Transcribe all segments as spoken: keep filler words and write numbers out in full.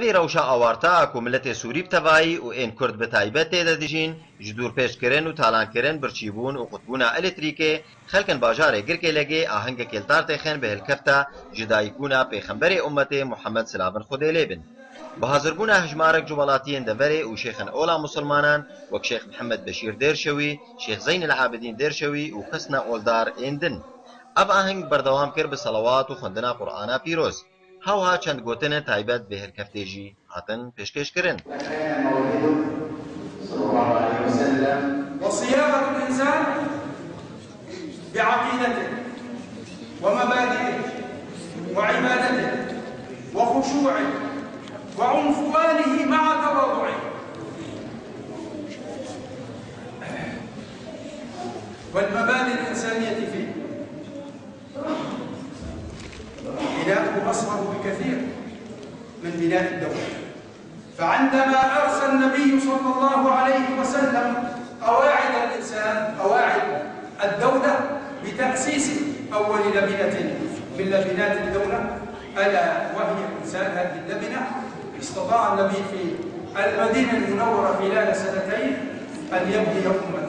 Vê rewşa awarta ku miletê Sûrî bi tevayî û ên Kurd bi taybet tê de dijîn, ji dûrpêçkirin û talankirin, birçîbûn û qutbûna elektrîkê, xelkên bajarê Girkêlegê ahengekê li dar têxin bi hilkefta ji dayikbûna Pêxemberê Ummetê Muhammed, silavên Xwedê lê bin. Bi hazirbûna hejmarek ji welatiyên deverê û şêxên ola musulmanan wek Şêx Mihemed Beşîr Dêrşewî, Şêx Zeynel Abidîn Dêrşewî û kesna oldar ên din. Ev aheng berdewam kir bi selawat û xwendina Qur'ana pîroz. Hewha çend gotinên taybet vê hilkeftê jî hatin pêşkêşkirin. وصياغة الإنسان بعقيدته ومبادئه وعبادته وخشوعه وعنفوانه مع تواضعه والمبادئ الإنسانية فيه. بناؤه أصعب بكثير من بناء الدولة. فعندما أرسى النبي صلى الله عليه وسلم قواعد الإنسان، قواعد الدولة، بتأسيس أول لبنة من لبنات الدولة، ألا وهي إنسان هذه اللبنة، استطاع النبي في المدينة المنورة خلال سنتين أن يبني أمة.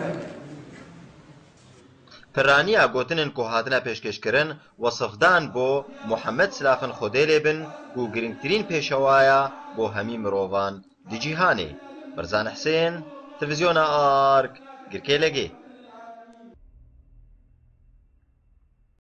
Piraniya gotinên ku hatine pêşkêşkirin, wesifdan bo Muhammed, silavên Xwedê lê bin, ku girîngtirîn pêşewaya bo hemî mirovan di cîhanê. Mirzan Husên, Televîzyona Ark, Girkêlegê.